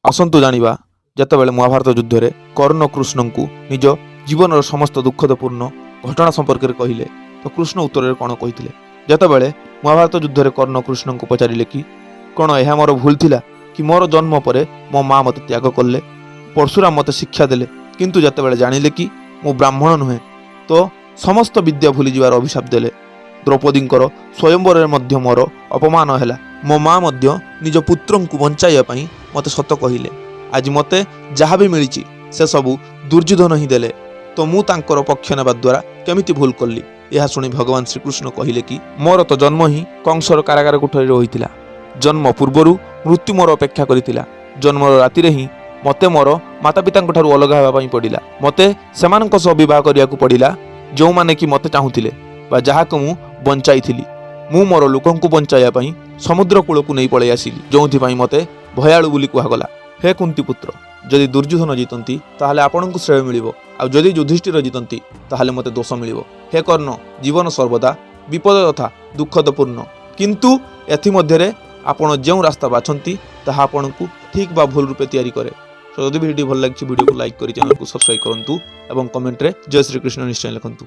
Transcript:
ଆସନ୍ତୁ ଜାଣିବା, ଯେତେବେଳେ ମହାଭାରତ ଯୁଦ୍ଧରେ କର୍ଣ୍ଣ କୃଷ୍ଣଙ୍କୁ ନିଜ ଜୀବନର ସମସ୍ତ ଦୁଃଖଦପୂର୍ଣ୍ଣ ଘଟଣା ସମ୍ପର୍କରେ କହିଲେ, ତ କୃଷ୍ଣ ଉତ୍ତରରେ କ'ଣ କହିଥିଲେ? ଯେତେବେଳେ ମହାଭାରତ ଯୁଦ୍ଧରେ କର୍ଣ୍ଣ କୃଷ୍ଣଙ୍କୁ ପଚାରିଲେ କି କ'ଣ ଏହା ମୋର ଭୁଲ ଥିଲା କି ମୋର ଜନ୍ମ ପରେ ମୋ ମା ମୋତେ ତ୍ୟାଗ କଲେ? ପରଶୁରାମ ମୋତେ ଶିକ୍ଷା ଦେଲେ, କିନ୍ତୁ ଯେତେବେଳେ ଜାଣିଲେ କି ମୁଁ ବ୍ରାହ୍ମଣ ନୁହେଁ, ତ ସମସ୍ତ ବିଦ୍ୟା ଭୁଲିଯିବାର ଅଭିଶାପ ଦେଲେ। ଦ୍ରୌପଦୀଙ୍କର ସ୍ୱୟଂବରରେ ମଧ୍ୟ ମୋର ଅପମାନ ହେଲା। ମୋ ମା ମଧ୍ୟ ନିଜ ପୁତ୍ରଙ୍କୁ ବଞ୍ଚାଇବା ପାଇଁ ମୋତେ ସତ କହିଲେ। ଆଜି ମୋତେ ଯାହା ବି ମିଳିଛି, ସେସବୁ ଦୁର୍ଯ୍ୟୋଧନ ହିଁ ଦେଲେ। ତ ମୁଁ ତାଙ୍କର ପକ୍ଷ ନେବା ଦ୍ୱାରା କେମିତି ଭୁଲ କଲି? ଏହା ଶୁଣି ଭଗବାନ ଶ୍ରୀକୃଷ୍ଣ କହିଲେ କି ମୋର ତ ଜନ୍ମ ହିଁ କଂସର କାରାଗାର କୋଠରୀରେ ହୋଇଥିଲା। ଜନ୍ମ ପୂର୍ବରୁ ମୃତ୍ୟୁ ମୋର ଅପେକ୍ଷା କରିଥିଲା। ଜନ୍ମର ରାତିରେ ହିଁ ମୋତେ ମୋର ମାତା ପିତାଙ୍କ ଠାରୁ ଅଲଗା ହେବା ପାଇଁ ପଡ଼ିଲା। ମୋତେ ସେମାନଙ୍କ ସହ ବିବାହ କରିବାକୁ ପଡ଼ିଲା, ଯେଉଁମାନେ କି ମୋତେ ଚାହୁଁଥିଲେ ବା ଯାହାକୁ ମୁଁ ବଞ୍ଚାଇଥିଲି। ମୁଁ ମୋର ଲୋକଙ୍କୁ ବଞ୍ଚାଇବା ପାଇଁ ସମୁଦ୍ର କୂଳକୁ ନେଇ ପଳେଇ ଆସିଲି, ଯେଉଁଥିପାଇଁ ମୋତେ ଭୟାଳୁ ବୋଲି କୁହାଗଲା। ହେ କୁନ୍ତି ପୁତ୍ର, ଯଦି ଦୁର୍ଯ୍ୟୋଧନ ଜିତନ୍ତି, ତାହେଲେ ଆପଣଙ୍କୁ ଶ୍ରେୟ ମିଳିବ, ଆଉ ଯଦି ଯୁଧିଷ୍ଠିର ଜିତନ୍ତି, ତାହେଲେ ମୋତେ ଦୋଷ ମିଳିବ। ହେ କର୍ଣ୍ଣ, ଜୀବନ ସର୍ବଦା ବିପଦ ତଥା ଦୁଃଖଦପୂର୍ଣ୍ଣ, କିନ୍ତୁ ଏଥିମଧ୍ୟରେ ଆପଣ ଯେଉଁ ରାସ୍ତା ବାଛନ୍ତି, ତାହା ଆପଣଙ୍କୁ ଠିକ୍ ବା ଭୁଲ ରୂପେ ତିଆରି କରେ। ତ ଯଦି ଭିଡ଼ିଓ ଭଲ ଲାଗିଛି, ଭିଡ଼ିଓକୁ ଲାଇକ୍ କରି ଚ୍ୟାନେଲକୁ ସବସ୍କ୍ରାଇବ୍ କରନ୍ତୁ ଏବଂ କମେଣ୍ଟରେ ଜୟ ଶ୍ରୀକୃଷ୍ଣ ନିଶ୍ଚୟ ଲେଖନ୍ତୁ।